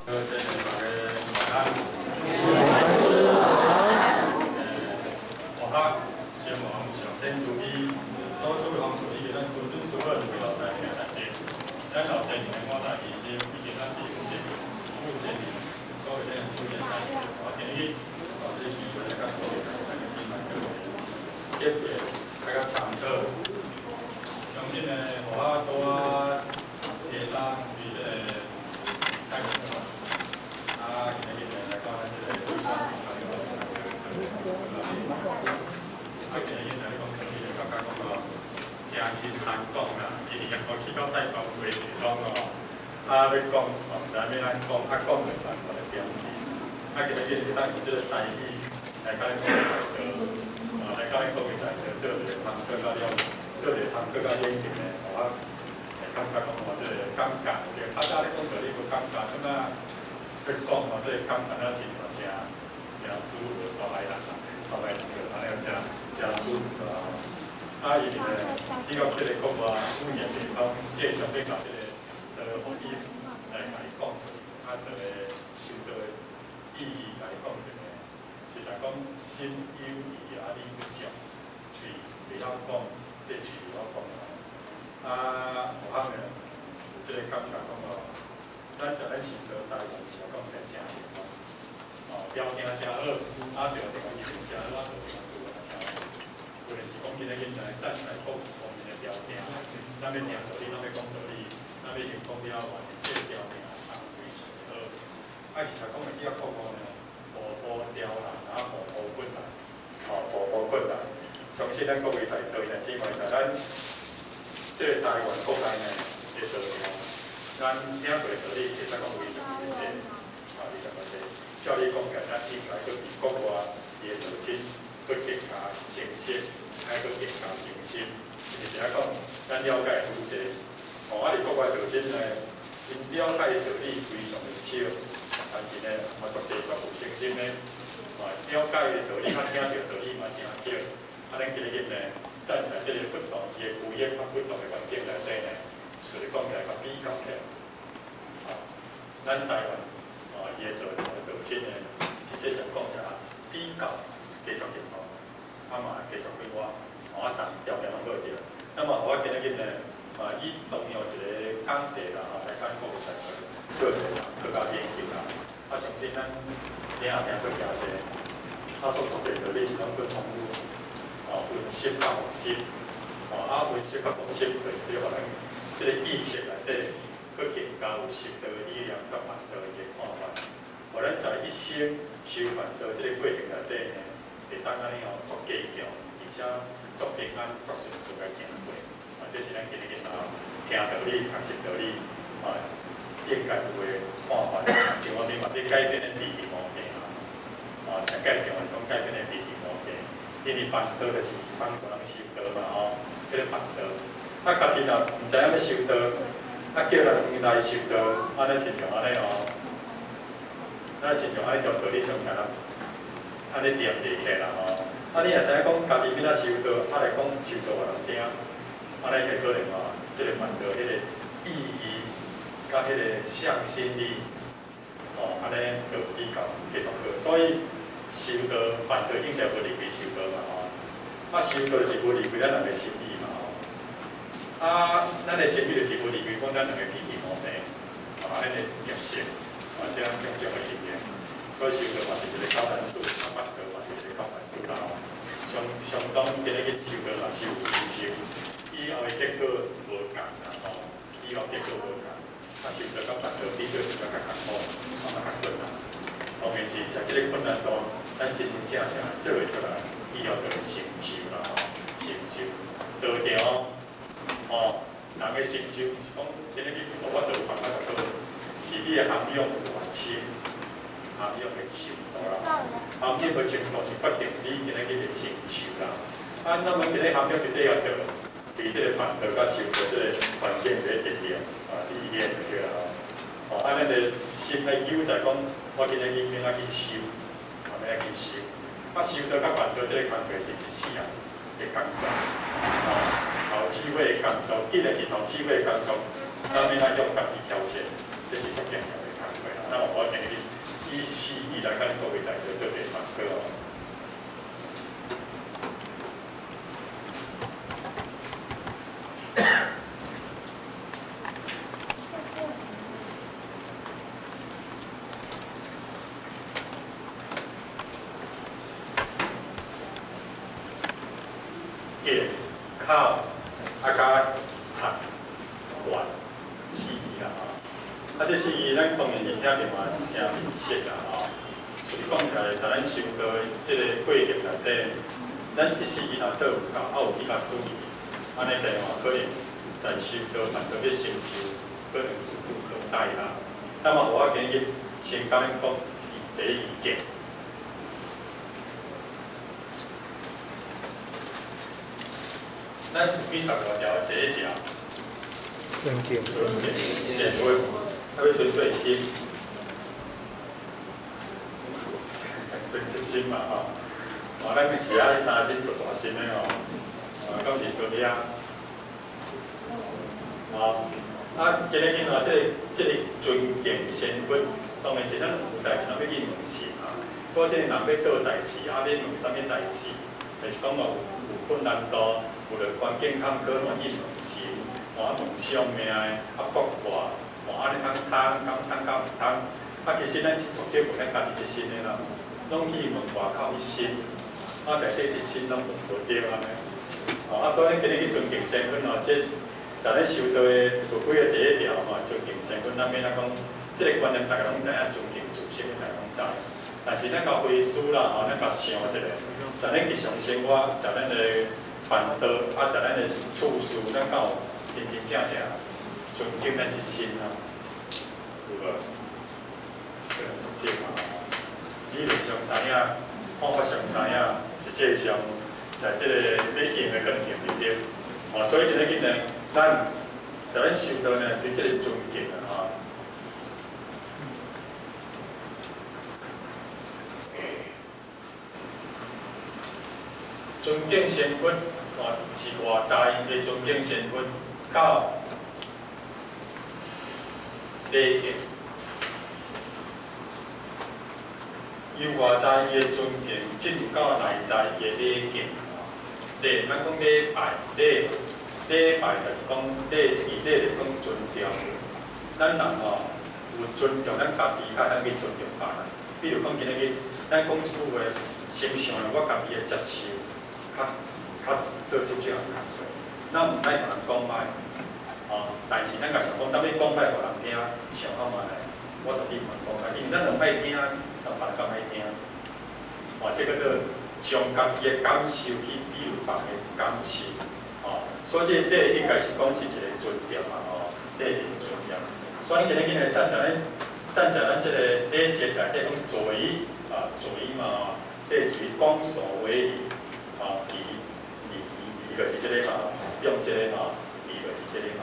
好，這個大家晚安。我學先往上天慈悲，所賜方賜以及咱師尊師母為老大兄大姐，咱老這年我大醫生，以及咱弟兄姐妹、母姐妹，各位咱師兄大姐，我今日有這個機會來佮各位在三個姊妹做個特別來個參考。相信呢，我拄仔坐衫佇這個泰國嘛，啊，今日呢來到咱這個玉山，啊，做做做。啊，今日來講，伊就感覺講哦，誠輕鬆講啦，伊直我去到台北話地講哦，啊，欲講哦，毋知欲按怎講，啊，講會使我就點去。啊，今日會當用這個台語來佮恁各位在座，啊，來佮恁各位在座做一個參考佮了，做一個參考佮研究呢，予我會感覺講哦，這個感覺，對，較早咧講道理無感覺，這擺欲講哦，這個感覺啊，親像誠誠舒服所來啦，所來個按呢誠誠舒服啦吼。啊，伊呢，去到這個國外語言地方，實際上欲共這個福音來共伊講出來，啊，特別修道的意義共伊講一下。實在講心有餘啊，理不足，喙袂曉講，這喙袂曉講啦。啊，有可能有這個感覺講哦，咱食咱修道台灣是講起來誠幸福，哦，條件誠好，啊，條件環境誠好，啊，條件資源誠好。有的是講今日囡仔站在各方面的條件，咱欲聽道理，咱欲講道理，咱欲用講了外，這個條件通非常好。啊，其實講會比較國外呢，步步刁難，啊，步步困難，哦，步步困難。相信咱各位在座的姊妹在咱這個台灣國內呢，的道理，咱聽過道理，會使講非常的濟，啊，非常的濟。照理講起來，咱應該閣比國外伊的道親閣更加清晰，還閣更加清晰。因為是按怎講，咱了解愈濟，哦，啊，佇國外道親呢，𪜶了解的道理非常的少，但是呢，嘛足濟足有信心的，啊，了解的道理，較聽著道理嘛誠少。啊，咱今日呢，站在這個不同的區域、較不同的環境內底呢，出來講起來較比較起來，啊，咱台灣啊，伊的道道親呢，實際上講起來比較繼續幸福，啊嘛繼續快活，啊，但條件攏無對。那麼我今日呢，啊，以當用一個講題啦，吼，來佮各位在座做一個參考佮研究啦。啊，相信咱聽聽閣誠濟，啊，所做的道理是攏閣重複。哦，溫習佮復習，哦，啊，溫習佮復習，就是咧予咱這個意識內底，閣更加有修道理念佮辦道的看法。予咱在一生修辦道這個過程內底呢，會當按呢哦，足堅強，而且足平安、足順遂來行過。啊，這是咱今日囡仔聽道理、學習道理，啊，應該有的看法。像我們嘛，欲改變的脾氣毛病啊，啊，上蓋重要講改變的脾氣毛病。因為辦道就是幫助人修道嘛吼，叫做辦道。啊，家己若毋知影欲修道，啊叫人來修道，按呢親像按呢吼，咱親像按呢條道理上共人按呢念袂起啦吼。啊，你若知影講家己欲按怎修道，啊來講修道予人聽，按呢才可能吼，這個辦道彼個意義佮彼個向心力，吼，按呢就比較繼續好。所以修道辦道應該無離開修道嘛吼。啊，修道是無離開咱人的心意嘛吼。啊，咱的心意就是無離開講咱人的脾氣毛病，啊，咱的習性，啊，這樣種種的情形。所以修道嘛是一個高難度，啊，辦道嘛是一個高難度啦吼。相相當今日去修道若修修修，以後的結果無仝啦吼，以後結果無仝。啊，修道佮辦道比做事較艱苦，啊，較困難。當然是在這個困難度，咱真真正正做會出來，以後就會成就啦吼，成就道場吼，人的成就毋是講今日去無法度辦法十好，是你的涵養有偌深，涵養的程度啦，涵養的程度是決定你今日去的成就啦。啊，咱們今日涵養佇底下做，佇這個辦道佮修道這個環境佇咧應用啊，佇練就對啦吼。哦，啊，咱的心來糾在講，我今日欲按怎去修，啊，欲按怎去修。啊，修道佮辦道這個工課是一世人的工作，哦，頭智慧的工作，既然是頭智慧的工作，咱欲按怎向家己挑戰，這是足重要的工課啦。那我今日以四字來甲恁各位在座做一個參考哦。敬、口、啊佮懺、願四字啦吼。啊，這四字咱當然是聽著嘛是誠面熟啦吼。所以講起來，在咱修道的這個過程內底，咱這四字若做有夠，啊有去共注意，按呢的話，可能在修道辦道欲成就，可能指日可待啦。那麼我今日先共恁講一第一敬。咱有幾十外條的第一條，尊敬，尊敬仙佛，啊欲尊對心，尊這心嘛吼，哦，咱是愛三心做大心的吼，啊，敢是尊遐？哦，啊，今日今哦，這個尊敬仙佛，當然是咱有代誌，咱欲去問神啊。所以這個人欲做代誌，啊，欲問啥物代誌，就是講哦，有困難度，有著環境坎坷，嘛去問神，哦，啊問相命的，啊卜卦，哦，按呢通通，敢通敢毋通？啊，其實咱足少無咱家己一身的啦，攏去問外口去信，啊，內底這身攏問無著按呢。哦，啊，所以咱今日去尊敬仙佛哦，這在咱修道的有幾个第一條吼，尊敬仙佛，咱免怎講，這個觀念大家攏知影，尊敬祖先大家攏知。但是咱共回思啦吼，咱共想一下，在咱日常生活，在咱的辦道，啊，在咱的處事，咱敢有真真正正尊敬咱一身啊？有無？可能足少嘛。理論上知影，方法上知影，實際上在這個欲行的可能行袂著。哦，所以今日呢，咱在咱修道呢，對這個尊敬啊，吼。尊敬仙佛，哦，是外在的尊敬仙佛，到禮敬，由外在的尊敬進入到內在的禮敬。禮，咱講禮拜，禮，禮拜就是講禮，這個禮就是講尊重。咱人吼有尊重咱家己，較會當去尊重別人。比如講今日，咱講一句話，先想著我家己的接受，較較做這種工課。咱毋愛予人講歹，哦，但是咱若想講，當欲講歹予人聽，想看覓咧，我絕對毋通講歹，因為咱若歹聽，人別人較歹聽。哦，這叫做將家己的感受去比喻別人的感受，哦，所以這個禮應該是講是一個尊重啊，哦，禮是尊重。所以今日今日站在咱站在咱這個禮節內底講嘴啊，嘴嘛，吼，這個嘴講所為禮，啊，禮禮禮就是這個嘛，用這個嘛，禮就是這個嘛，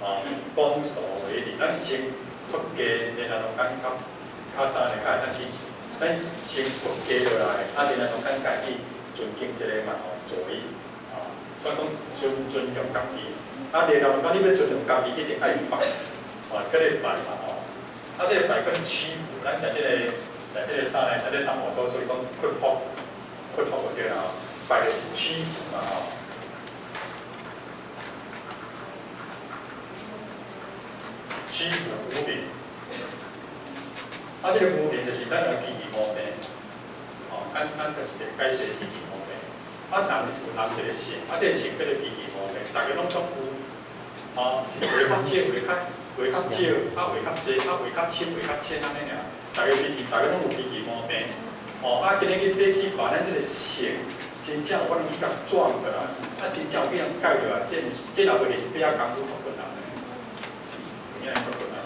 啊，講所為禮，咱先出家，然後攏較較啥呢？較會當去，咱先出家落來，啊，然後攏咱家去尊敬這個嘛，吼，嘴，啊，所以講尊尊重家己，啊，然後講你欲尊重家己，一定愛拜，啊，閣咧拜嘛，吼，啊，這個拜閣屈服，咱在這個在這個啥呢？在這個南無祖師講屈服，屈服就對啦，吼，拜就是屈服嘛，吼。屈服無明，啊，這個無明就是咱的機器毛病，哦，簡單就是一個解釋機器毛病。啊，人有人一個性，啊，這個性叫做機器毛病，逐个攏總有，哦，是話較少，話較少，啊，話較濟，啊，話較深，話較淺按呢爾。逐个脾氣，逐个攏有脾氣毛病，哦，啊，今日去爬去把咱這個性，真正有法度去共轉過來，啊，真正有去共改落來，這毋是，這若袂是比較工夫足困難的，有影足困難。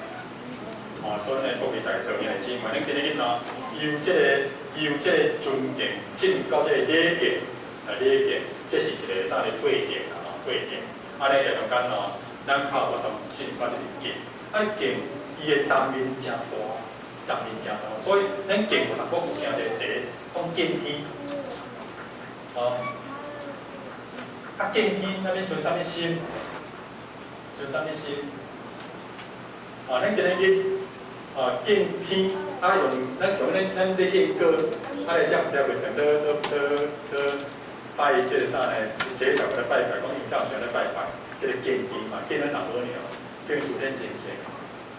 哦，所以呢，各位在座兄弟姊妹，咱今日去喏，由這個尊敬進入到這個禮敬，啊，禮敬，這是一個啥个過程啊？吼，過程。啊，呢個中間喏，咱較有法度進入到這個敬，啊，敬伊的層面誠大，層面誠大，所以咱敬佛，我有聽者第一講敬天，哦，啊，敬天，咱欲存啥物心？存啥物心？啊，咱今日去啊，敬天啊，用咱像咱咧献歌，啊來遮掠袂當咧咧咧咧拜這个啥呢？這個十咧拜拜，講𪜶早時咧拜拜，叫做敬天嘛，敬咱老母娘，敬諸天神聖，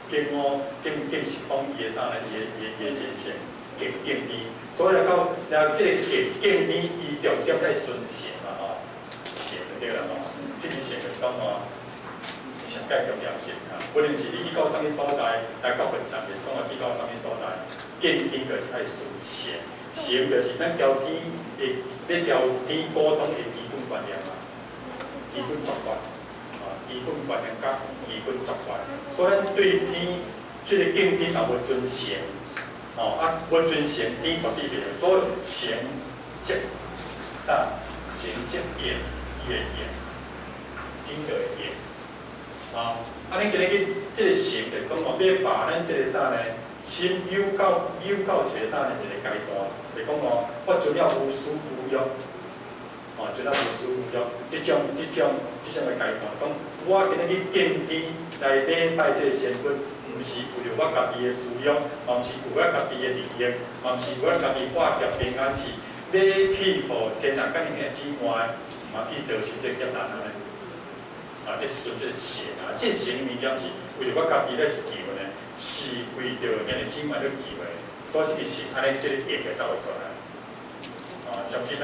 敬我敬敬是講伊的啥呢？伊的伊的伊的神聖，敬敬天。所以到了這個敬敬天，伊重點在尊誠嘛吼，誠就對啦吼，這个誠就講吼。上蓋重要性啊！無論是你去到啥物所在來到佛壇，就是講啊去到啥物所在，敬天就是愛尊誠，誠就是咱交天的，欲交天溝通的基本觀念嘛，基本做法啊，基本觀念佮基本做法。所以咱對天這个敬天也無尊誠，哦啊無尊誠，天絕對袂。所以誠則啥？誠則應，伊會應，天就會應。啊！啊，咱今日去這个誠，就講哦，欲把咱這个啥呢？心扭到扭到一个啥呢？一个階段，就講哦，我盡了無私無欲，哦，盡了無私無欲，這種的階段，講我今日去敬天來禮拜這个仙佛，毋是為著我家己的私欲，嘛毋是為我家己的利益，嘛毋是為我家己掛業平安，是欲去予天人佮兄弟姊妹，嘛去造成這个劫難按呢。啊，這是純這個誠啊，這個誠的物件是為著我家己咧求的呢，是為著兄弟姊妹咧求的，所以這个誠按呢，這个業就才會出來。啊，相信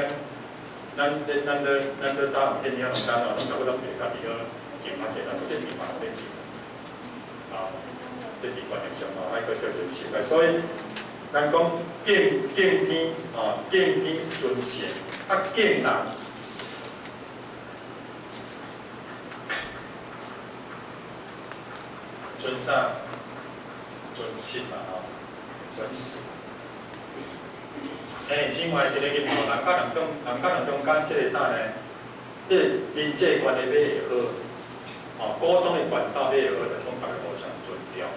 咱咧早暗天遐中間哦，攏差不多袂家己咧求較濟，但出這物嘛攏咧求。啊，這是觀念上哦，愛閣做一個誠啊，所以咱講敬敬天啊，敬天尊誠，啊敬人。尊啥？尊實嘛吼，尊事。兄弟姊妹佇咧去吼，人佮人中，人佮人中間這个啥呢？這个人際關係欲會好，吼，溝通的管道欲會好，就是講逐家互相尊重。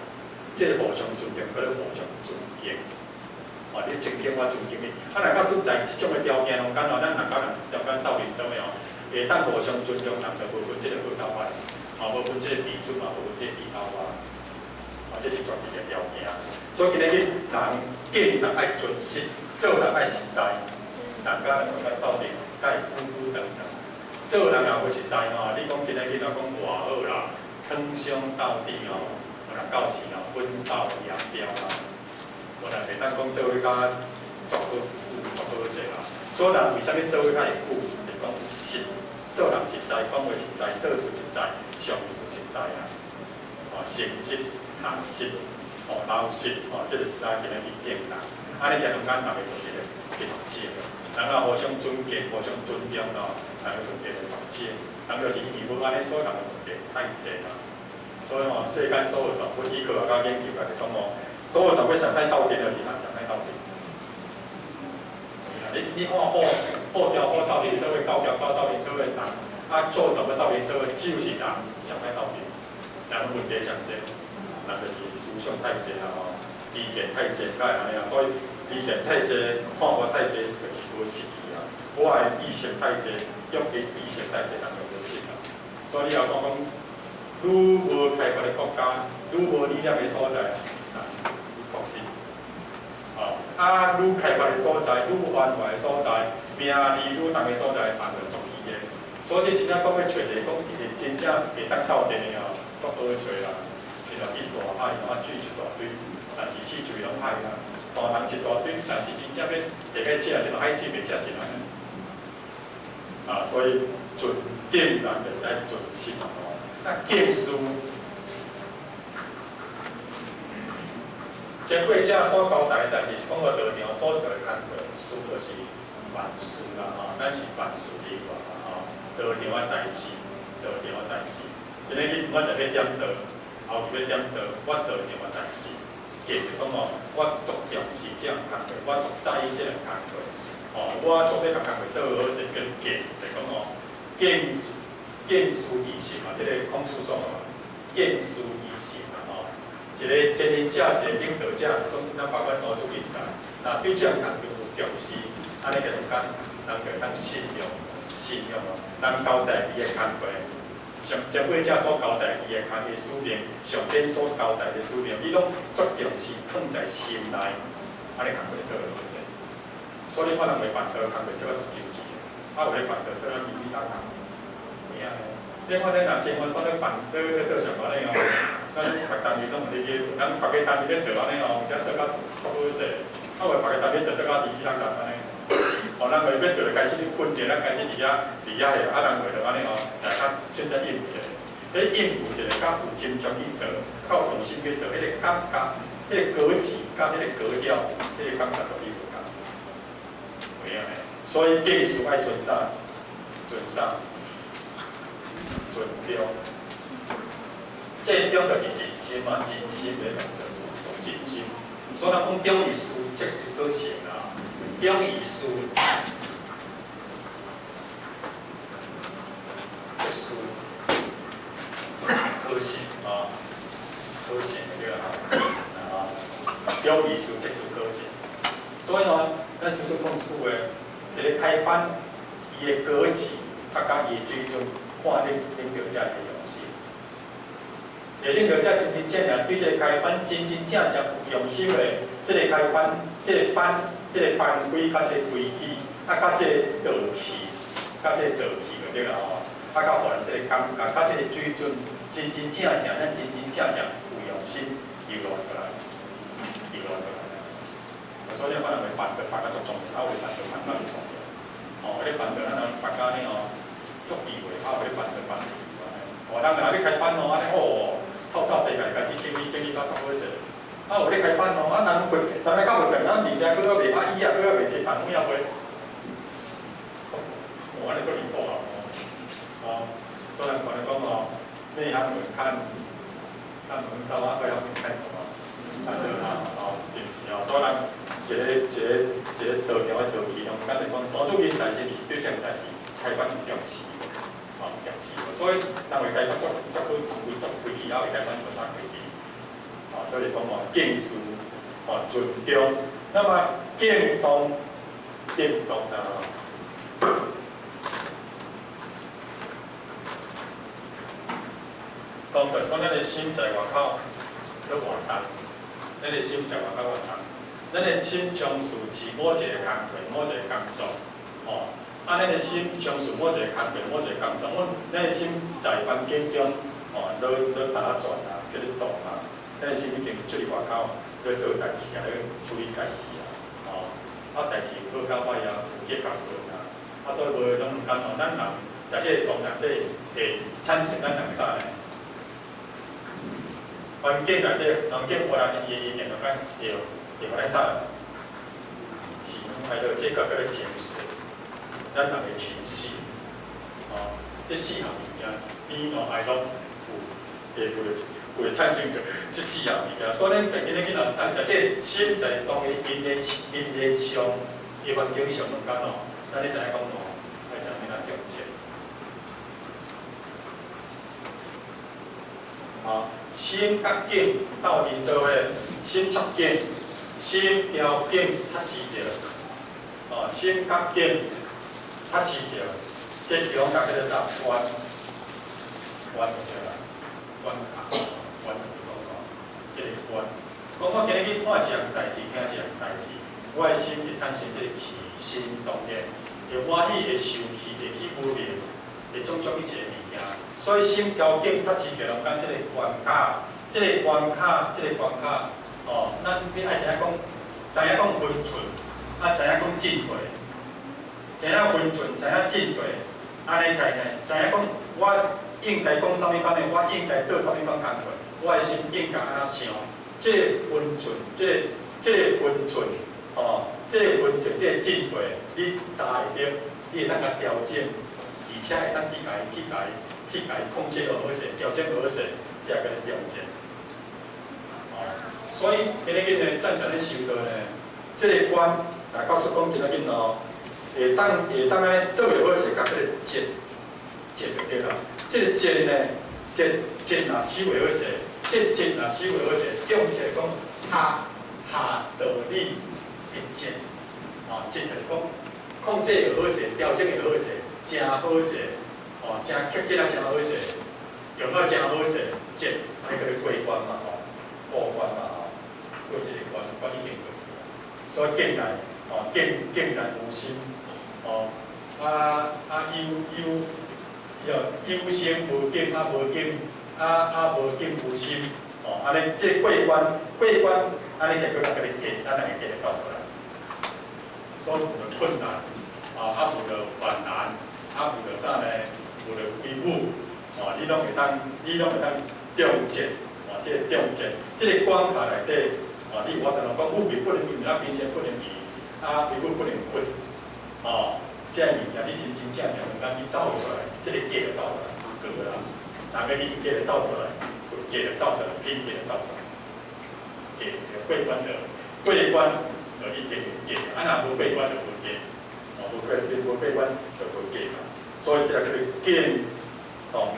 這个互相尊重，叫做互相尊敬。哦，你尊敬我，尊敬你。啊，若假使在這種的條件中間吼，咱人佮人中間鬥陣做的吼，會當互相尊重，人就無分這个好鬥壞，嘛無分這个彼此嘛，無分這个對頭啊。啊，這是絕對的條件。所以今日去人敬人愛誠實，做人愛實在，人佮人中間鬥陣，才會久久長長。做人若無實在吼，你講今日去若講偌好啦，稱兄道弟吼，若到時吼分道揚鑣啦。無人會當講做伙較足好，有足好勢啦。所以人為啥物做伙較會久？是講有實，做人實在，講話實在，做事實在，上事實在啦。哦，誠實、誠實、哦老實，哦，這個是啥？今日去敬人，按呢聽中間逐个就會繼續接。人若互相尊敬、互相尊重吼，人個問題就足少。人就是因為無按呢，所以人個問題太濟啦。所以吼，世間所有動物，以科學家研究來講吼，所有動物上歹鬥陣就是人上歹鬥陣。你看虎虎牢虎鬥陣做伙，狗牢狗鬥陣做伙，人啊做動物鬥陣做伙，只有是人上歹鬥陣。人問題上濟，人就是思想太濟啦吼，意見太濟，才會按呢啊。所以意見太濟，看法太濟，就是無實際啊。我的意識太濟，欲的意識太濟，人就無實啊。所以你若講講，愈無開發的國家，愈無理念的所在，啊，確實，哦，啊，愈開發的所在，愈繁華的所在，名利愈重的所在，人就足虛的。所以這真正講欲揣一个講一个真正會當鬥陣的吼，足好揣啦。是若去大海啊，水一大堆，但是四周圍攏海啊，大人一大堆，但是真正欲下欲食，這個海水袂食進來。啊，所以尊敬人就是愛尊實嘛吼。啊，敬事，前過者所交代的代誌是講個道場所做的工課，事就是萬事啦吼，咱是萬事利嘛吼，道場的代誌，道場的代誌。今日我就欲點道，後日欲點道，我道場的代誌，敬就講吼，我足重視這項工課，我足在意這項工課，吼，我足欲共工課做好勢，叫敬，就講吼，敬。見思而行嘛，這個孔子說嘛，見思而行嘛吼。一個前任者，一個領導者，講咱包括投資人才，若對這項工作有重視，按呢就中間，人就會當信用，信用哦，人交代伊的工課，上前尾才所交代伊的工的使命，上顶所交代的使命，你攏足重視，放在心內，按呢工課做會好勢。所以你看人袂辦道，工課做啊足精緻的，啊有咧辦道做啊咪咪啦啦，有影無？你看咱若前番煞咧辦咧咧做啥物呢哦？咱別單位攏有咧去，咱別個單位咧做按呢哦，有時做甲足足好勢，啊有別個單位做做甲哩哩啦啦按呢。哦，人會欲做就開始咧訓練，咱開始佇遐佇遐下，啊人會就按呢哦，來較凊彩應付一下。彼應付一下，佮有真情去做，較有用心去做，彼個感覺、彼個格局、佮彼個格調，彼個感覺絕對無仝。有影無？所以敬事愛存啥？存啥？存忠。這個忠就是盡心嘛，盡心來做，做盡心。所以咱講忠於事，則事可成啊。忠於事，則事可成啊，可成對啦，可成啊。忠於事，則事可成。所以呢，咱師祖講一句話，一個開班，伊的格局，佮伊的水準，看恁領導者的用心。一個領導者真真正正對這個開班真真正正有用心的，這個開班，這個班，這個班規佮這個規矩，啊，佮這個道氣，佮這個道氣就對啦吼，啊，佮予人這個感覺，佮這個水準，真真正正，咱真真正正有用心流露出來，流露出來。所以你可能會辦道辦甲足重要，啊，有辦道辦甲袂重要。哦，咧辦道咱若辦甲呢吼，足意會，啊，有咧辦道辦袂哦，人若欲開班哦，按呢哦，透早地家己開始整理整理甲足好勢。啊，有咧開班哦，啊，人困，人來較有頓，啊，物件閣猶袂，啊，椅仔閣猶袂一筒有影袂。哦，按呢足離譜啊！哦，所以人講咧講哦，內行人看，看門道啊，外行人看什麼？看熱鬧哦，是毋是哦？所以人一個一個一個道場的道氣，攏敢若講，當初人才是毋是對這項代誌開班重視？哦，重視。所以人會開班足足好足規足規矩，猶會開班無啥規矩。哦，所以講哦，敬事哦，尊重，那麼敬動，敬動啊。動就是講咱的心在外口咧活動，咱的心在外口活動，咱的心從事是某一個工課，某一個工作，哦，啊，咱的心從事某一個工課，某一個工作，阮咱的心在環境中，哦，咧咧打轉啊，去咧動啊，咱的心已經出去外口咧做代誌啊，咧處理代誌啊，哦，啊，代誌有好甲歹啊，有結甲順啊，啊，所以無攏毋敢哦，咱人在這個動內底會產生咱人啥呢？環境內底，環境予人伊的意見就講會會予咱啥？喜怒哀樂，這個叫做情緒，咱人的情緒，哦，這四項物件，喜怒哀樂有會會會產生著這四項物件。所以咱今日囡仔，咱在這個心在當個因緣因緣上，的環境上中間哦，咱咧知影講哦，愛啥物仔重視？啊，心佮境鬥陣做伙，心觸境，心調境較持著，哦，心佮境較持著，這中間叫做啥？關，關就對啦，關卡，關就是講哦，這個關。講我今日去看一項代誌，聽一項代誌，我的心會產生這個起心動念，會歡喜，會生氣，會起無明，會種種一切物件。所以心交境較持著中間這個關卡，這個關卡，這個關卡，哦，咱你愛知影講，知影講分寸，啊，知影講進退，知影分寸，知影進退，按呢開呢，知影講我應該講啥物款的，我應該做啥物款工課，我的心應該按怎想，這個分寸，這個這個分寸，哦，這個分寸，這個進退，你三會著，你會當共調整，而且會當去共去共去共控制好勢，調整好勢，才叫做調整。哦，所以今日今日正常咧修道呢，這個關，大家說講今仔日哦，會當會當按呢做會好勢，共這個節節就對啦。這個節呢，節節若修會好勢，這個節若修會好勢，重視講下下道理的節，哦，節就是講控制會好勢，調整會好勢，誠好勢。哦，誠克制啊，誠好勢，用到誠好勢，節，按呢叫做過關嘛吼，過關嘛吼，過這個關，關已經過去啦。所以敬內，吼，敬敬內無心，吼，啊啊有有，有心無敬，啊無敬，啊啊無敬無心，吼，按呢這個過關過關，按呢結果咱共你計，咱兩個計會走出來。所有的困難，啊啊有著患難，啊有著啥呢？有著危險，哦，你攏會當，你攏會當中捷，哦，這個中捷，這個關卡內底，哦，你有法度講富貴不能淫，啊貧賤不能移，啊危險不能屈，哦，這個物件你真真正正能當去走出來，這個計就走出來，過啦，逐个你計就走出來，計就走出來，品格就走出來，計過關就過關。就一定有計，啊若無過關就無計，哦，無過無過關就無計嘛。所以這個叫做見動，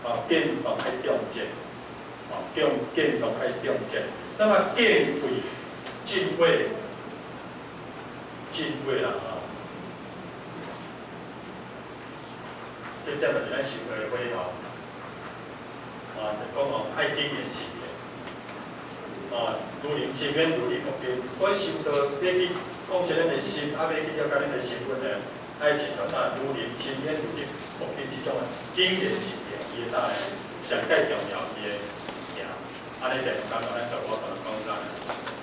啊見動愛中捷，哦見見動愛中捷。那麼見慧進位，進位啦吼。這點就是咱修道的火候，啊，就講哦，愛經營事業。啊，如臨深淵，如履薄冰。所以修道欲去控制咱的心，啊，欲去了解咱的身份呢，愛穿著啥？如臨深淵，如履薄冰這種經驗是伊的啥呢？上蓋重要伊的行。按呢就感覺咱就我可能講啥呢？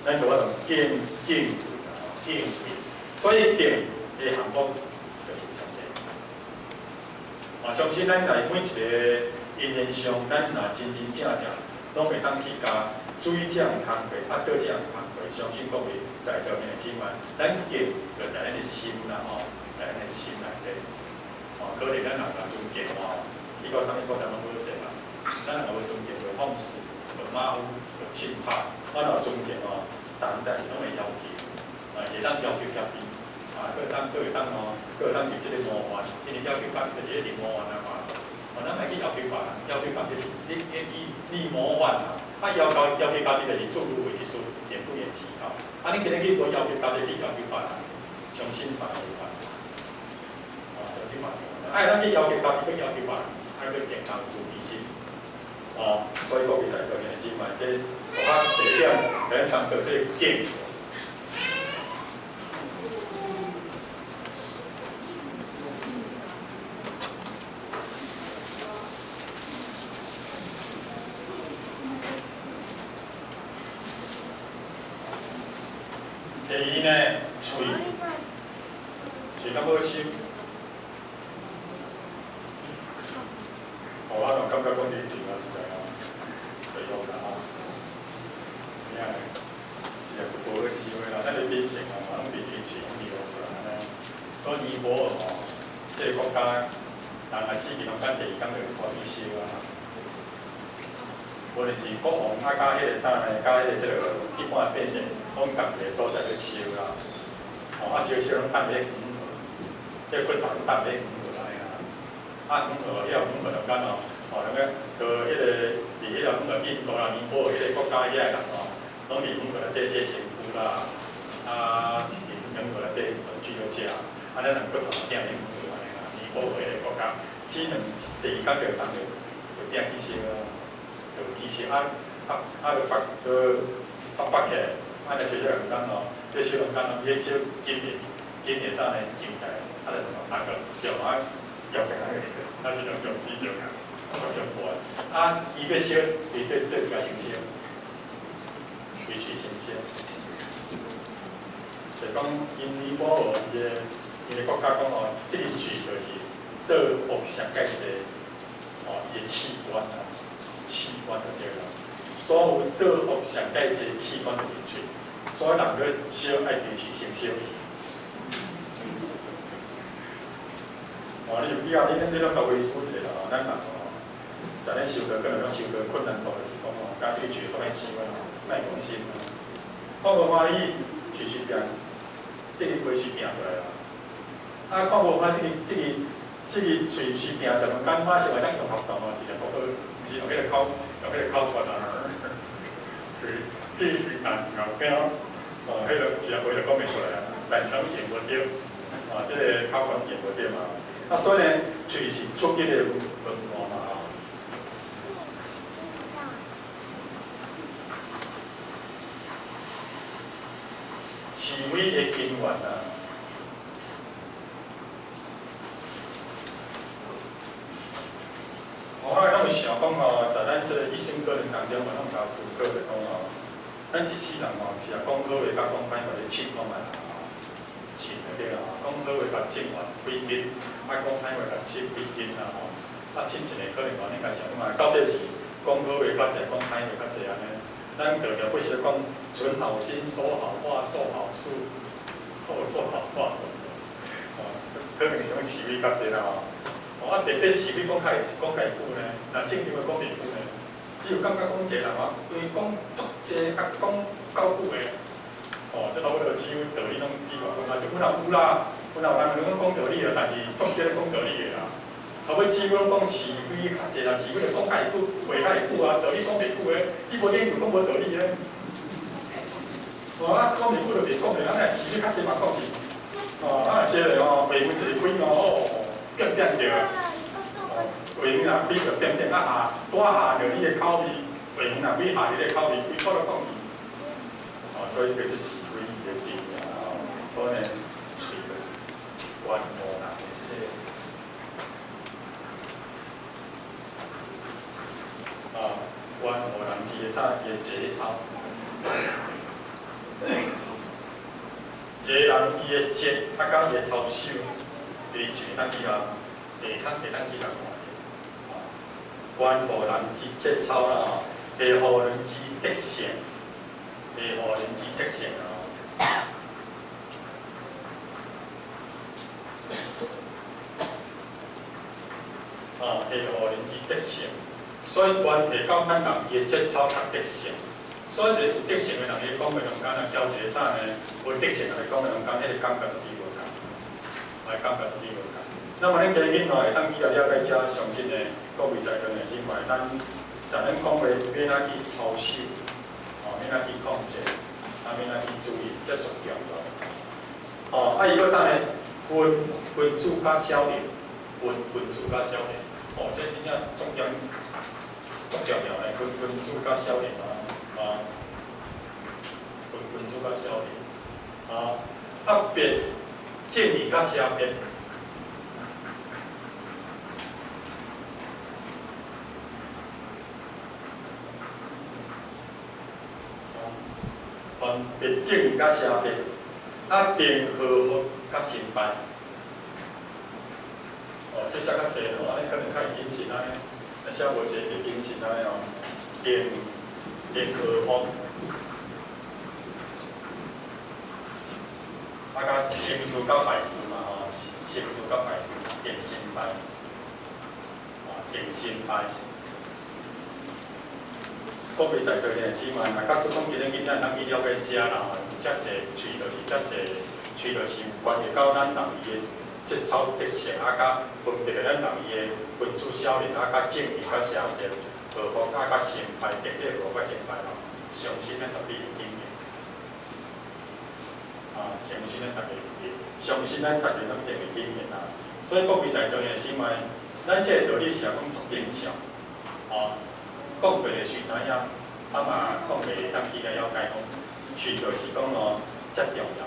咱就我從敬敬畏啦，敬畏。所以敬的項目就是上濟。啊，相信咱來每一個因緣上，咱若真真正正攏會當去共水這項工課，啊做這項工課，相信各位在座的姊妹，咱敬就在咱的心啦吼，在咱的心內底，吼，可能咱人若尊敬吼，去到啥物所在攏好勢啦。咱若無尊敬，就放肆，就馬虎，就凊彩。咱若尊敬吼，逐項代誌攏會要求，啊，會當要求家己，啊，閣會當閣會當吼，閣會當入這個魔幻，因為要求家己就是咧入魔幻啊嘛。哦，咱莫去要求別人，要求家己是你你你你魔幻啊。啊，要求要求家己就是出入為一事，言不言自高。啊，你今日去無要求家己，去要求別人，相信別人會煩。啊，相信別人。啊，咱去要求家己，閣要求別人，啊，閣健康自卑心。哦，所以各位在座的姊妹，這我第一點，咱參考這個敬。第二呢，喙，喙敢好收？哦，我就感覺講這個喙我實在吼，最好啦吼。你看，實在是無好收的啦，咱的秉性吼，嘛攏佇這個喙攏流出來按呢。所以尼泊爾吼，這個國家人啊死去攏等第二工就趕去燒啊。無論是國王啊，佮彼個啥呢，佮彼個這個一般的百姓，攏仝一個所在去燒啦。吼，啊燒燒攏放佇咧黃河，這個骨頭攏放佇咧黃河內啊。啊，黃河遐黃河中間哦，吼，那個到彼個佇彼個黃河印度啦、尼泊爾彼個國家遐個人吼，攏佇黃河內底洗身軀啦，啊，佇黃河內底煮好食，啊，咱人骨頭嘛掟佇黃河按呢啦。尼泊爾彼個國家，死兩第二工就當就就掟去燒啊。就其實啊啊啊！就拔就拔拔起來，啊，若燒了兩工吼，這燒兩工吼，伊燒金的金的啥呢？金起來，啊，就拿個用啊用起來，啊是用用死用啊，用破啊，伊欲燒，伊對對一個先燒，維持先燒。就講𪜶尼泊爾伊个伊个國家講吼，這個喙就是做福上蓋濟，吼，伊的器官啊。器官就對啦，所有做福上蓋濟器官就是喙，所以人欲燒愛對喙先燒。哦，你以後你你攏共微思一下啦吼，咱人吼，在咧修道可能講修道困難度就是講吼，共這個喙做歹收啊，莫講心啊。看無歡喜，喙是拚，這個話是拚出來啦。啊，看無歡喜，這個這個這個喙是拚出來，咱馬上會當用活動哦，是會做好。是用彼個口，用彼個口訣啊，就是必須難咬邊，哦，彼個是啊，話就講袂出來啊，但是攏用無著，啊，這個口訣用無著嘛。啊，所以呢，喙是出去的文化嘛吼。是非的根源啊。我拢有想講吼，在咱這个一生過程當中，嘛攏有共思考著講吼，咱一世人吼是啊講好話佮講歹話咧凊看覓啦吼，凊就對啦吼，講好話共凊偌幾斤，啊講歹話共凊幾斤啦吼，啊凊一个可能吼，恁家想看覓，到底是講好話較濟，講歹話較濟按呢？咱常常不時咧講存好心、說好話、做好事，好說好話，哦，可能是講是非較濟啦吼。哦，啊，特別是非講較會講較會久呢，若正常話講袂久呢，你有感覺講一個人啊，伊講足濟，啊講夠久的，哦，這老尾只有道理攏比我講啊，就本來有啦，本來有人攏講道理的，但是足濟咧講道理的啦。啊，尾只有攏講是非較濟啦，是非就講較會久，話較會久啊，道理講袂久的，你無研究講無道理的。哦，啊，講袂久就袂講的，啊，若是非較濟嘛講去。哦，啊，這個吼，話門一个開哦，變變著。哦，話門若開就變變，啊下，拄仔下著你的口味，話門若開下你的口味，規個都講去。哦，所以這個是是非的重要哦，所以呢，喙就是關乎人的性。啊，關乎人之的啥？伊的節操。一個人伊的節，啊，佮伊的操守，第一會當去共，下較會當去共看著。啊，關乎人之節操啦吼，下乎人之德性，下乎人之德性啊。啊，下乎人之德性，所以關係到咱人伊的節操佮德性。所以一個有德性的人，伊講話中間啊，交一個啥呢？無德性的人講話中間，彼個感覺絕對無仝，啊，感覺絕對無仝。那麼恁家囡仔會當去來了解遮，相信呢，各位在座的姊妹，咱在咱講話欲按怎去操守，哦，欲按怎去控制，啊，欲按怎去注意，這足重要。哦，啊，伊閣啥呢？分君子佮小人，分君子佮小人，哦，這真正足重足重要的，分君子佮小人啊。啊，分君子佮小人，啊，啊別正義佮邪別，分別正義佮邪別，啊定和睦佮成敗，哦，這寫較濟吼，按呢可能較會謹慎按呢，啊寫無濟會謹慎按呢哦，定。定和睦，啊，佮成事佮敗事嘛吼，成事佮敗事，定成敗，啊，定成敗。各位在座的姊妹，若假使講今日囡仔通去了解遮啦吼，有遮濟喙，就是遮濟喙，就是有關係到咱人伊的節操德性，啊，佮分別咱人伊的君子小人，啊，佮正義佮邪別。和睦啊，佮成敗，定這和睦佮成敗吼，相信咱特別有經驗，啊，相信咱特別有，相信咱逐家攏定會經驗啊。所以各位在座的姊妹，咱這個道理是也講足明顯，哦，講白的須知影，啊嘛講白會當去來了解講，喙就是講哦，遮重要，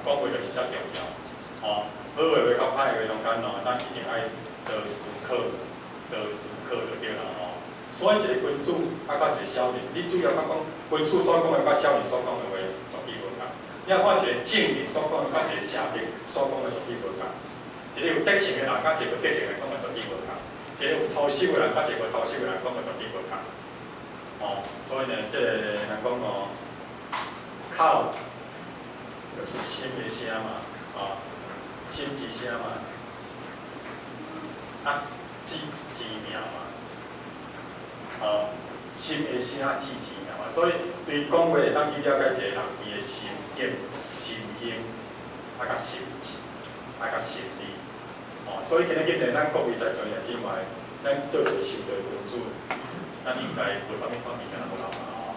講話就是遮重要，哦，好話話佮歹話中間哦，咱一定愛多思考，多思考就對啦吼。所以一個君子啊，佮一個小人，你主要較講君子所講的，佮小人所講的話絕對無仝。你若看一個正人所講的，佮一個邪人所講的絕對無仝。一個有德性的人，佮一個無德性的人講的絕對無仝。一個有操守的人，佮一個無操守的人講的絕對無仝。哦，所以呢，這個人講哦，口就是心的聲嘛，啊，心之聲嘛，啊，舌之鳴嘛。啊，心的聲，舌之鳴嘛，所以對講話會當去了解一個人伊的心境、心胸，啊，佮心智，啊，佮心理。哦，所以今日今日咱各位在座的姊妹，咱做一個修道君子，咱應該無啥物款物件無留嘛吼。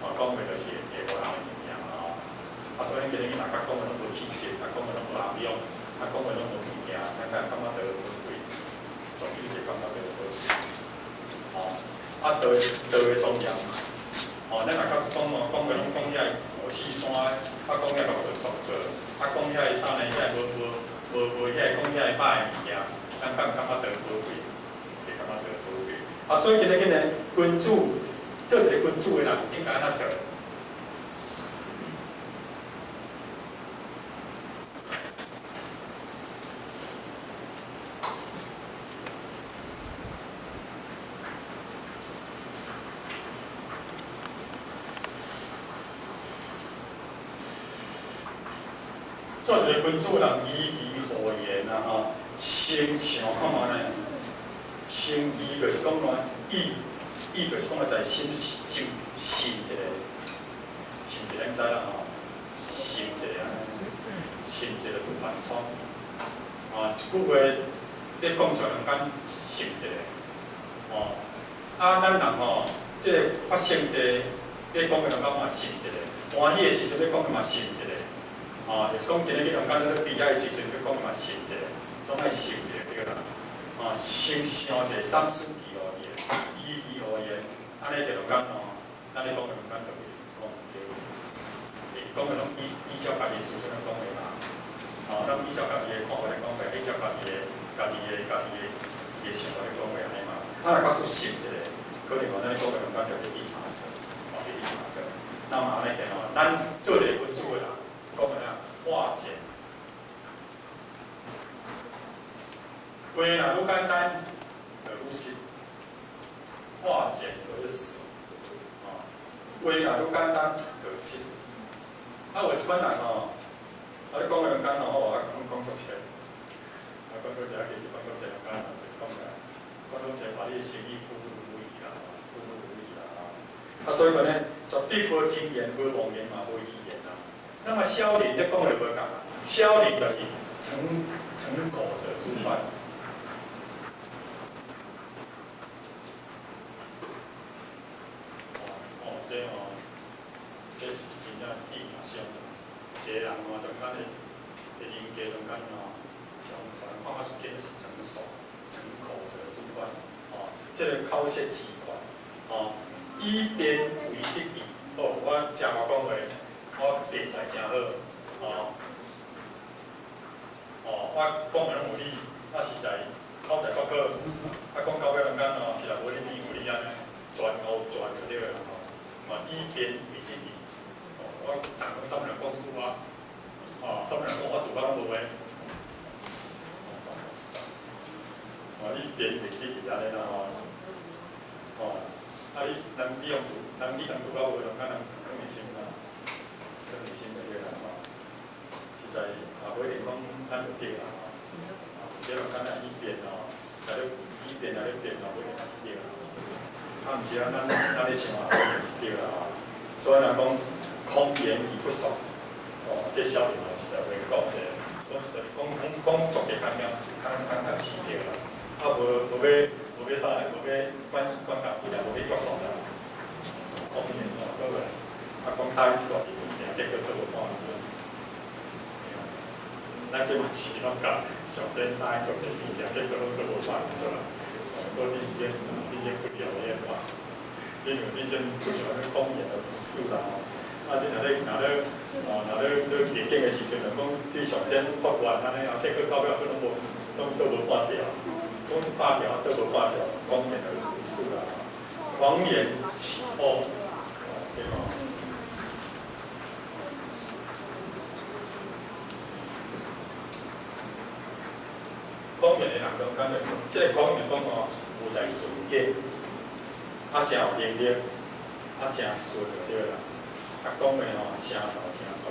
哦，講話就是會無留的物件嘛吼。啊，所以今日若甲講話攏無氣質，啊，講話攏無涵養，啊，講話攏無物件，咱敢感覺著可貴，絕對是感覺著可貴。哦。啊，道道的莊嚴，哦，咱若假使講哦，講話攏講遐，哦，四三，啊講遐個叫塑胶，啊講遐個啥呢？遐個無遐個講遐個歹的物件，咱敢感覺著寶貴？會感覺著寶貴。啊，所以今日今日君主做一個君主的人應該按怎做？做一個君主人，以儀護言啊吼，先想看覓呢？先義就是講喏，義義就是講在心心信一個，信一個咱知啦吼，信一個安尼，信一個不反衝。啊，一句話你講出來中間信一個，吼，啊，咱人吼，這個發生地你講的中間嘛信一個，歡喜的時陣你講的嘛信一個。哦，就是講今日去中間咧悲哀的時陣，去講嘛信一個，攏愛信一個對啦。哦，先想一個三思而後言，以義護言，按呢就中間吼，咱咧講的中間就講毋對。伊講的攏依照家己思想咧講話嘛。哦，攏依照家己的看法咧講話，依照家己的、家己的、家己的伊的想法咧講話按呢嘛。啊，若假使信一個，可能吼，咱咧講的中間就去查證，哦，去查證。那麼按呢個吼，咱做一個君主的人，講的啊，化簡。話若愈簡單，就愈實；化簡而實。哦，話若愈簡單，就實。啊，有一款人吼，啊，你講的兩間吼，啊，講講足濟，啊，講足濟，啊，其實講足濟兩間也是講來，講足濟，把你的生意鋪露無遺啦，鋪露無遺啦，啊，所以講呢，絕對無聽言，無妄言嘛，無虛言啦。那麼小人咧講就無仝啦，小人就是逞口舌之快。哦，這吼，這是真正致命傷。一個人吼，中間的的人格中間吼，像互人看較出見是逞手、逞口舌之快，哦，這個口舌之快，哦，以辯為得意。哦，我誠會講話，我辯才誠好，哦，哦，我講的攏有理，啊實在口才煞好，啊講到尾中間吼，是若無你變有理按呢，全烏全就對啦吼。嘛以辯為得意，哦，我逐講啥物人講輸我，哦，啥物人講我拄仔攏無話，哦，以辯為得意按呢啦吼，哦，啊你人你用人你人拄仔無話，中間人囥佇心啦，囥佇心就對啦吼。實在也無一定講咱就對啦吼，這中間啊以辯吼，來咧以辯來咧辯吼，無一定也是對啦。啊，毋是啊，咱咧想啊，是對啦吼。所以人講空言而不爽，哦，這小人哦，實在話講者，講實在講講講足個較較較較較是對啦。啊，無無欲無欲啥咧，無欲管管家己啦，無欲約束啦。空言哦，所以啊，講答應一大堆物件，結果做無半件。咱這嘛是攏共上天答應足濟物件，結果攏做無半件出來。哦，你已經不了了嘛，因為你已經不了咧講言而不實啦吼。啊，你若咧若咧哦，若咧咧逆境的時陣，就講對上天發願按呢啊，結果到尾佫攏無，攏做無半條，講一百條做無半條，講言而無實啦。狂言起惡，對無？講言的人中間就，這個講言講吼，有在順境，啊，誠有能力，啊，誠順就對啦。啊，講的吼聲嗽誠大，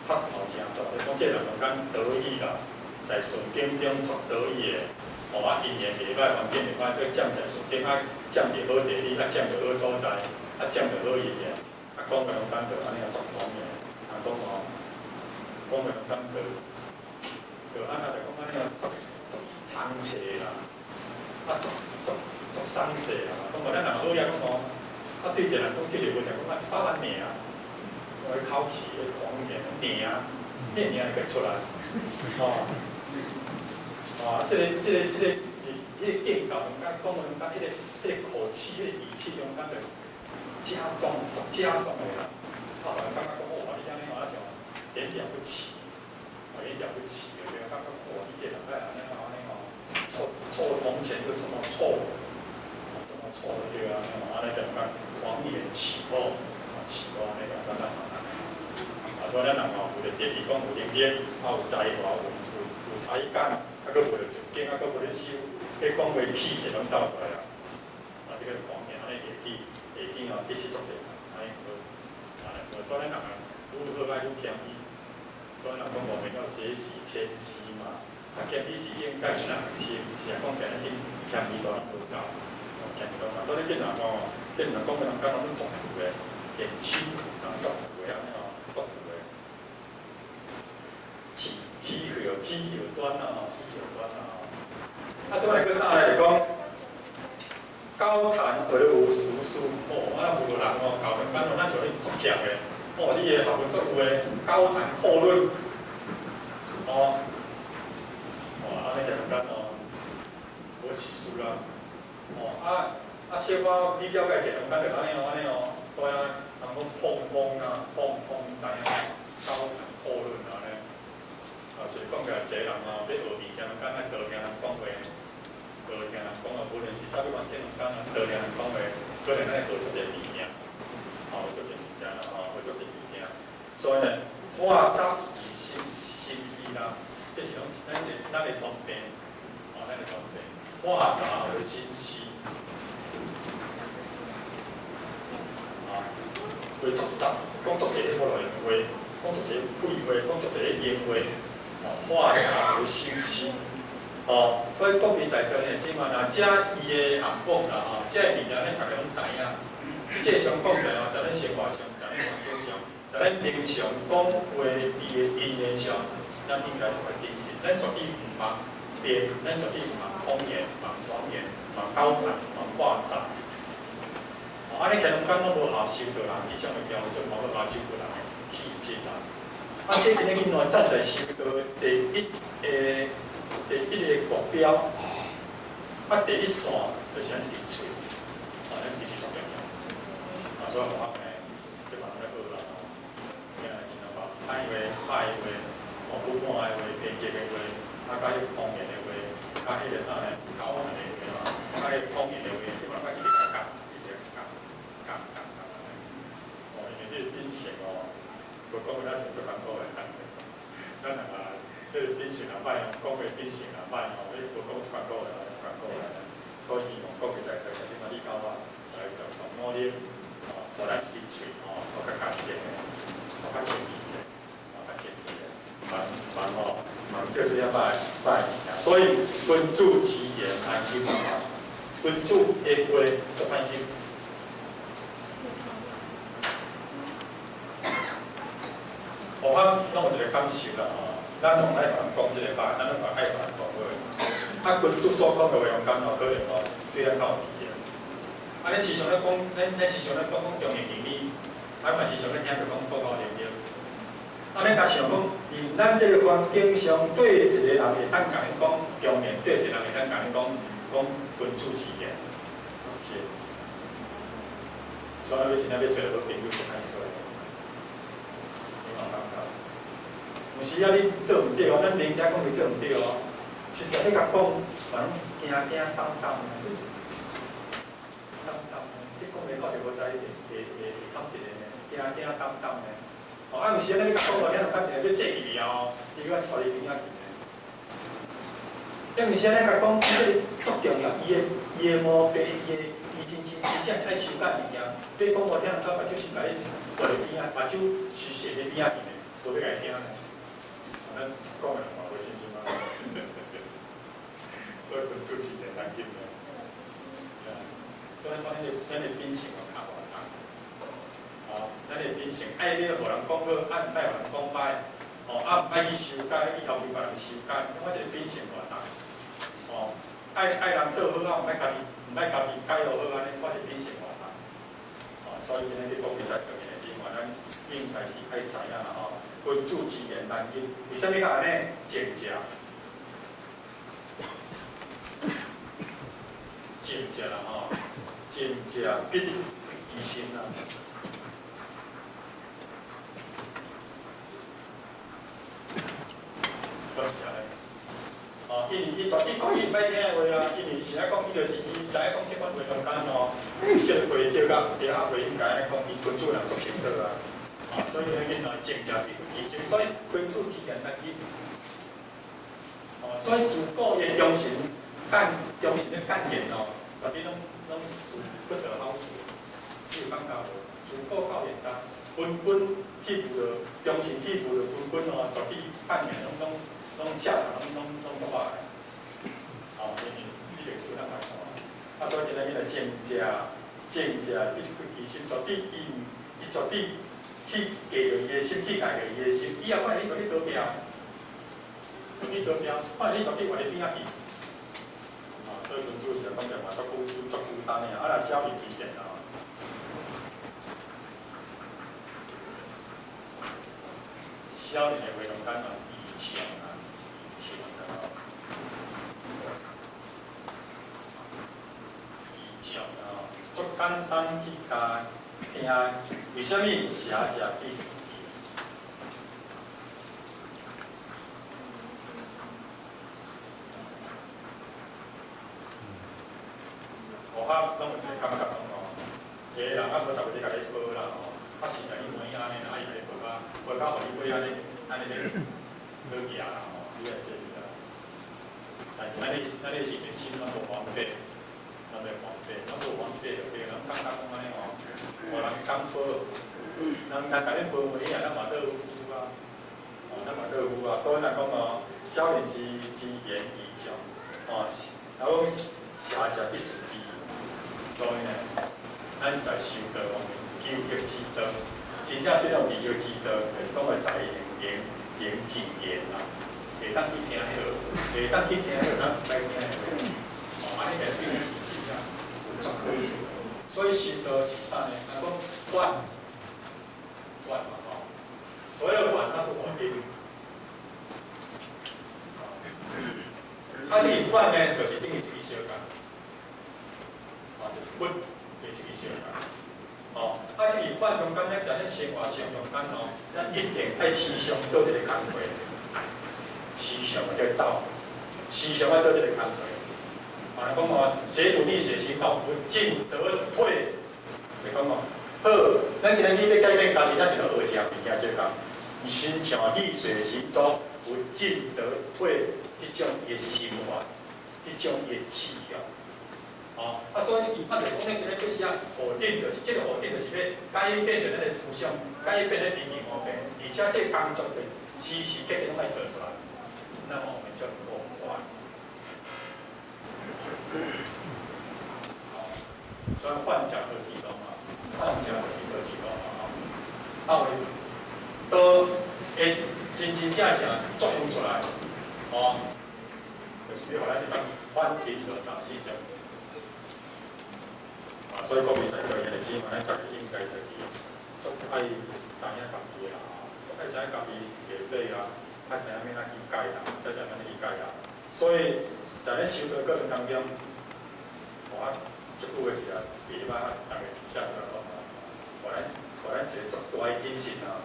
拍頭誠大，就講這個人中間得意啦，在順境中作得意的，吼啊，姻緣袂歹，環境袂歹，閣占在順境，啊，占著好地理，啊，占著好所在，啊，占著好姻緣，啊，講的中間就按呢啊作狂言，啊，講吼，講的中間就。就按呢就講按呢啊，足足倉切啦，啊足足足鬆勢啦，講無咱若好野講吼，啊對一個人講這個無啥講啊一百萬爾，我迄口氣，彼狂言爾，彼爾會閣出來，吼，啊，這個見教中間講的中間，彼個口氣、彼個語氣中間就加重、足加重的啦，啊，啊，予人感覺講哦，你按呢啊像很了不起，哦，很了不起的，對啊，感覺哦，你這人愛按呢按呢哦，臭臭銅錢又這麼臭，這麼臭對啊，按呢就講狂言起哄，起哄按呢就感覺啊，所以咱人吼有個德義講有能力，啊有才華，有才幹，啊閣無著順境，啊閣無咧修，彼講話氣勢攏走出來啊！啊，這個狂言按呢下去，下去吼，得失足濟人，按呢毋好，按呢毋好。所以咱人啊，愈好愛愈謙虛。所以人講我們要學習謙虛嘛。啊，謙虛是應該是咱學習，是啊，講起來咱先謙虛都無夠，謙虛都無夠。所以這人吼，這人講的人感覺攏足富的，年輕人足富的按呢吼，足富的。起起葉起葉端啊吼，起葉端啊吼。啊，這擺閣啥來就講，高談而無實事，哦，啊，有個人哦，搞兩間哦，咱像你足強的，哦，你的學問足有的，高談闊論，哦，哦，按呢兩間哦，無實事啦，哦，啊啊，小可你了解者兩間就按呢哦，按呢哦，對啊，人講碰碰啊，碰碰知影，高談闊論啊呢。啊，所以講起來，一個人吼，欲學物件，敢愛多聽人講話，多聽人講啊，無論是啥物環境，敢若多聽人講話，可能咱會學足濟物件，吼，學足濟物件啦，吼，學足濟物件。所以呢，話雜而心心虛啦，這是攏咱的通病，吼，咱的通病。話雜而心虛，啊，話足雜，講足濟什麼內容話，講足濟屁話，講足濟閒話。話雜而心虛，哦，所以各位在座呢，起碼若這伊的紅本啦，吼，這個物件咱大家攏知影。這個上講起來吼，在咱生活上，在咱環境上，在咱平常講話伊的語言上，咱應該做來謹慎。咱絕對毋通辯，咱絕對毋通謊言，毋通謊言，毋通高談，毋通話雜。哦，按呢其實講攏無下修道人彼種的標準，無下修道人的氣質啦。啊，這今日囡仔站在修道第一個目標，啊，第一線就是咱一支喙，啊，咱一支喙足重要。啊，所以我呢，這嘛咧好啦吼，今日盡量把歹話、歹話、哦，不滿的話、偏激的話，啊，佮迄謊言的話，佮彼個啥呢，高談的話吼，佮彼個謊言的話，這嘛較一直共講，一直共講，講講講按呢。哦，因為這個秉性哦。無講話咱像足艱苦的，咱人啊，這個秉性也歹哦，講話秉性也歹吼，你無講足艱苦的，足艱苦的，所以希望各位在座的，這擺你佮我來共同努力，吼，予咱一支喙吼，閣較乾淨的，閣較清氣的，吼，較清氣的，茫茫吼，茫做出遐歹歹物件。所以君子之言難禁啊，君子的話足歹禁。我攏有一個感受啦吼，咱攏愛共人講這個歹，咱攏愛共人講好。啊，君子所講的話，用感吼，可能吼對咱較有利的。啊，咱時常咧講，咱時常咧講講忠言逆耳，啊嘛時常咧聽著講吐口流言。啊，咱若想講，佇咱這個環境上，對一個人會當共恁講忠言，對一個人會當共恁講講君子之言，是。所以，欲真正欲揣著好朋友，就歹做。有時啊，你做毋對哦，咱明知講伊做毋對哦，實在你共講，嘛攏驚驚膽膽的，膽膽的，你講袂到就無知會會會會講一個呢，驚驚膽膽的。哦，啊有時啊，你共講落，聽就講一個欲說伊哦，伊閣拖你邊仔去呢。有時啊，你共講，這個足重要，伊的毛病，伊的伊真真真正愛修改物件，你講無聽，就目睭是共你拖佇邊仔，目睭是踅佇邊仔去呢，無欲共伊聽呢。咱講的人嘛無信心啊，所以君子之言難禁的。所以講，咱的秉性哦較活動，哦，咱的秉性愛欲予人講好，愛毋愛予人講歹，哦，啊毋愛去修改，去要求別人修改，我一個秉性活動，哦，愛人做好啊，毋愛家己，毋愛家己改落好按呢，我是秉性活動，哦，所以今日去講在座的時，咱應該是愛知影啦吼。君子之言難禁，為啥物會按呢？靜者，靜者啦吼，靜者必疑心啦。因為伊絕對講伊毋愛聽的話啊，因為伊是愛講，伊就是伊知影講這款話中間吼，這個話對甲毋對啊，話應該按呢講，伊君子人足清楚啊。啊，所以呢，囡仔正正必其心，所以君子之言難禁。哦，所以自古伊忠臣諫忠臣的諫言哦，絕對攏是不得好死。你有感覺無？自古到現在，君君去無著忠臣去無著君君哦，絕對諫言攏下場攏足歹。哦，因為你歷史咱來看，啊，所以今日來正正正正必不其心，絕對伊伊絕對去過著伊的心，去改著伊的心，以後看你絕對倒壁，絕對倒壁，看你絕對活佇邊仔去。啊，所以君子是講著嘛，足孤足孤單的啊，啊若小人之言啊。少年的話中間嘛，以前啊，以前啊，以前啊，足簡單去共聽，為啥物邪者必死？我較攏有一個感覺講吼，一個人啊無十個咧共你報啦吼，啊實在你無影按呢，啊伊共你報甲報甲予你尾按呢按呢咧好行啦吼，你也說啦。但是咱彼時陣心攏無方便，攏袂方便，攏無方便就對，攏感覺講按呢吼，無人敢報，人若共你報無影，咱嘛樂乎啊，哦，咱嘛樂乎啊。所以若講吼，少年之言易長，哦，然後講邪者必死。所以呢，咱在修道方面，求益之道，真正這種利益之道，就是講話在言言言言啦，會當去聽彼落，會當去聽彼落，咱毋愛聽彼落，哦，按呢個變成真正有足好處。所以修道是啥呢？若講願，願嘛吼，所有願它是否定。啊，這個願呢，就是等於一個小工。就是骨的一個相共，哦，啊，這個願中間，咱在咱生活上中間吼，咱一定愛時常做這個工課，時常愛走，時常愛做這個工課。啊，講哦，寫努力寫心哦，不進則退。你講哦，好，咱今日欲改變家己，咱就學一項物件小共，親像你隨心做，不進則退，這種的心法，這種的志向。哦，啊，所以伊拍就講，咱今日就是啊，否定就是這個否定，就是欲改變著咱的思想，改變咱脾氣毛病，而且這個工作的時時刻刻攏愛做出來，那麼我們就能夠快。哦，所以幻假科技動嘛，幻假就是科技動嘛，吼，啊有都會真真正正作用出來，哦，就是欲予咱會當反貧落大四種。啊，所以各位在座的姊妹，咱家己應該說是足愛知影家己的啦，吼，足愛知影家己下底啊，愛知影欲按怎去改啦，才知影按怎去改啦。所以在咧修道過程當中，我這久的時啊，第一擺逐家寫出來講啊，予咱一個足大的警醒啊。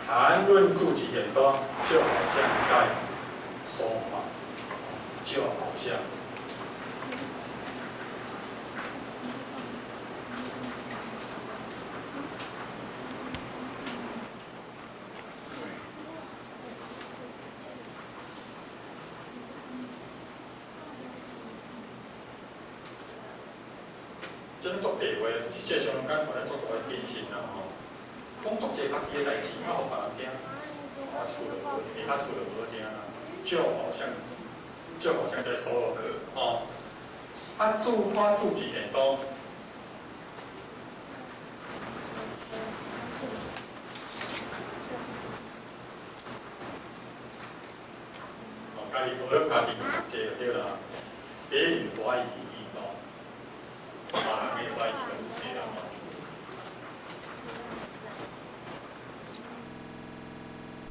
談論自己很多，就好像在說謊，就好像這種作白話，這上間予咱足大的警醒啦吼。講足濟家己的代誌，我予別人聽，我厝就無，其他厝就無好聽啦。就好像在說吼，啊，自誇自己很多。哦，家己學家己足濟就對啦，別人懷疑。